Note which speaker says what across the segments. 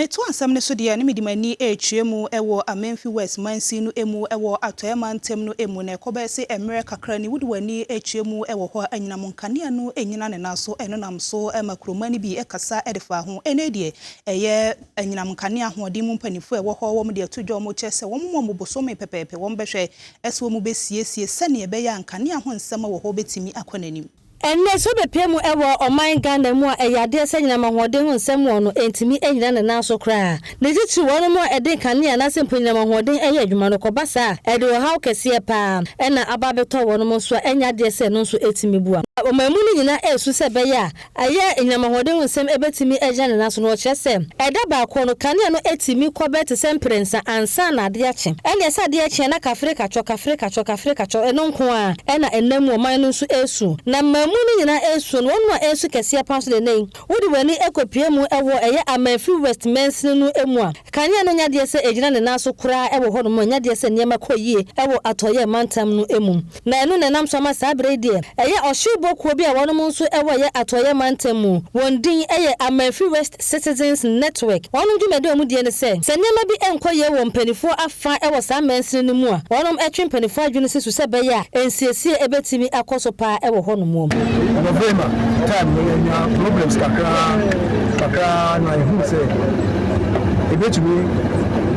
Speaker 1: Metoa nsɛm no so deɛ, ne mede m'ani rekyerɛ mu wɔ Amenfi West mansin no mu wɔ Atɔeɛ mantam no mu, na ɛkɔbɛyɛ se mmerɛ kakra ni wode w'ani rekyerɛ mu wɔ hɔ a, anyinam nkanea no nnyina ne nan so. Ɛno nam so ma kuromma no bi kasa de fa ho. Ɛnnɛ yi deɛ, ɛyɛ anyinam nkanea ahoɔden mu mpanimfoɔ a ɛwɔ hɔ, wɔn de ato dwa, wɔkyerɛ sɛ wɔn mmɔ bosome pɛpɛɛpɛ, wɔbɛhwɛ sɛ wɔbɛsiesie sɛdeɛ ɛbɛyɛ a nkanea ho nsɛm wɔ hɔ bɛtumi akɔ n'anim.
Speaker 2: Ɛnnɛ sɛ wobɛpue mu wɔ ɔman Ghana mu a, ɛyɛ adeɛ sɛ anyinam ahoɔden ho nsɛm wɔ no ɛntumi nnyina ne nan so koraa. Ne titiriw wɔnom a ɛde nkanea anaasɛ mpo anyinam ahoɔden yɛ adwuma no, kɔba saa a, ɛde ɔhaw kɛseɛ pa ara na aba abɛtɔ wɔnom nso a ɛnyɛ adeɛ sɛ ɛno nso ɛtumi bua. Ɔman mu no nyinaa ɛresu sɛ ɛbɛyɛ a Ɛyɛ a anyinam ahoɔden ho nsɛm betumi agyina ne nan so no, wɔkyerɛ sɛ ɛda baako no, kanea no tumi kɔ bɛyɛ te sɛ mprɛnsa ansa na ade akye. Ɛnneɛ sɛ adeɛ kye a, na kafere katwɔ, kafere katwɔ, kafere katwɔ, ɛno nko ara na ɛnam mu, ɔman no nso resu. Na mmamu no nyinaa resu no, wɔn a ɛresu kɛseɛ pa ara nso deɛ, nnɛ yi, wode w'ani kɔpue mu wɔ ɛyɛ Amanfi West mansini no mu a, Kanea no nyɛ adeɛ sɛ ɛgyina ne nan so koraa wɔ hɔnom, ɛnyɛ adeɛ sɛ nneɛma kɔ yie wɔ atɔeɛ mantam no mu. Na ɛno na ɛnam so ama saa berɛ yi deɛ ɛyɛ ɔhyewbɔ kuo bi a wɔnom nso wɔ yɛ atɔeɛ mantam mu, wɔn din yɛ Amanfi West Citizens Network. Wɔnom dwumadie a wɔn die ne sɛ, sɛ nneɛma bi nkɔ yie wɔ mpaninfoɔ afa wɔ saa mansini no mu a, wɔnom twe mpaninfoɔ adwene si so sɛ ɛbɛyɛ a nsiesie bɛtumi akɔ so paa wɔ hɔnom.
Speaker 3: November time no yɛnya problems kakra kakra na yɛhuu sɛ ebetumi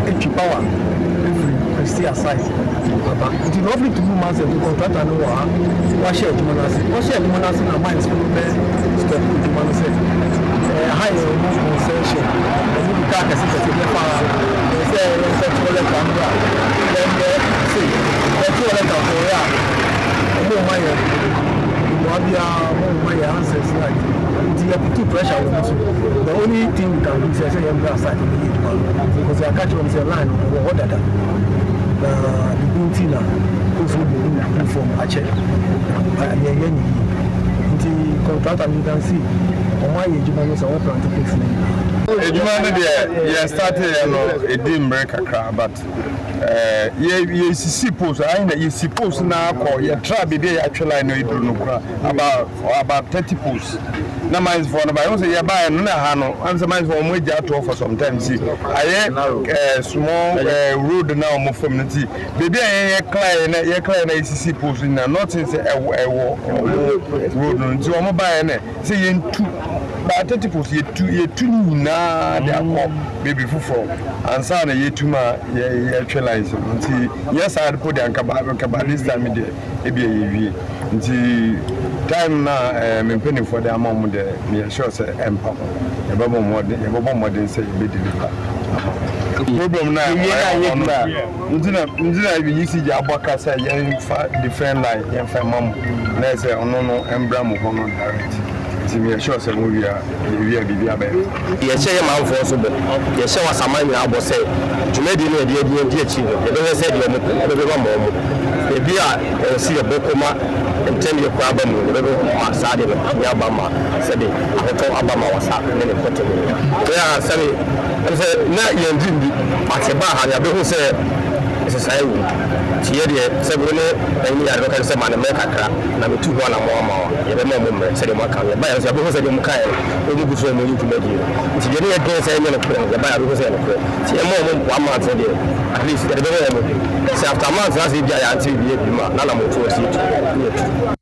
Speaker 3: atwi power afiri Prestea site aba. Nti roughly 2 months ago, contractor no wɔ ha, wahyɛ adwuma no ase. Ɔhyɛ adwuma no ase na mines no bɛ stop adwuma no sɛ ɛha yɛ ɔmo concession, ɔmo de kaa kɛse kɛse bɛfa ha, ɛsɛ sɛ yɛnkɔtwerɛ letter mbra, yɛnyɛ sei, yɛtwerɛ letter kɔɔeɛ a, ɔmo mma yɛ mmoa biara, ɔmo mma yɛ answers like. Nti yɛ put pressure wɔ mo so. The only thing we can do sɛ yɛn bra site no yɛ adwuma no, because yɛaka kyerɛ wɔn sɛ line no ɛwɔ hɔ dada na bibi nti na post no bɛgu gu fam akyɛ yɛyɛ ne yie. Nti contractor no, you can see ɔmo ayɛ adwuma no sɛ ɔmo plant post no nyinaa.
Speaker 4: Adwuma no deɛ, yɛ start yɛ no, ɛdi mmerɛ kakra, but yɛ yɛsisi post ayi na yɛsi post na akɔ yɛtra baabi a yɛatwe line no eduru no kora about 30 posts na mines foɔ no ba yɛn sɛ yɛbaeɛ no na ha no am sɛ mines foɔ wɔn agya atoɔ for some time si ayɛ small road na wɔn fam no ti baabi a yɛn yɛ clear na yɛ clear na yɛsisi post nyinaa, nothing sɛ ɛwɔ wɔn road no. Nti wɔn baeɛ no sɛ yɛntu about 30 posts, yɛtu ne nyinaa de akɔ baabi foforɔ ansa na yɛtum a yɛtwe lines no. Nti yɛ saa po de anka ba this time deɛ ebi a yɛwie. Nti time na me mpanimfoɔ de ama wɔn deɛ, meyɛ sure sɛ ɛmpa ho, yɛbɛbɔ mmɔden sɛ yɛbɛ deliver ama wɔn. Problem na ɛwɔ hɔ no nti na ECG abɔ ka sɛ yɛmfa different line, yɛmfa ma mo na ɛsɛ ɔno no ɛmbra mo hɔ no direct. Nti meyɛ sure sɛ mo wie a, yɛwie a, biribi abɛyɛ.
Speaker 5: Yɛhyɛ yɛ manfoɔ so bɔ, yɛhyɛ wasaman nyinaa bɔ sɛ dwumadie no yɛde adi adi akyi no, yɛbɛhwɛ sɛ deɛ ɔmo yɛbɛbɛma ma ɔmo ebi a ɛwɔ sɛ yɛbɔ kɔma ntɛm yɛ kora aba mu, yɛbɛbɛ ma saa de no atumi aba ma sɛde ahotɔ aba ma wasa ne ne mpɔtam yɛ a sɛde ɛm sɛ na yɛn gye ndi ate baa ha no, yɛabɛhu sɛ nsesaeɛ wɔ mu. Nti yɛ deɛ sɛ wo ne ɛne yɛade bɛka sɛ ma ne mmerɛ kakra na metu ho anammɔ ama wa, yɛbɛma ɔmo mmerɛ sɛdeɛ ɔmo aka no. Yɛba yɛ nso, yɛabɛhu sɛ deɛ ɔmo kaeɛ no, ɔmo gu so a ɔmo yɛ dwumadie no. Nti deɛ ne yɛdwen sɛ ɛnyɛ nokorɛ no, yɛba yɛabɛhu sɛ ɛyɛ nokorɛ. Nti yɛma ɔmo one month no deɛ, at least yɛde bɛma ɔmo sɛ after month na sɛ ebi a yɛante biribi abi mu a, na anammɔtuo si yɛtu ne yɛtu.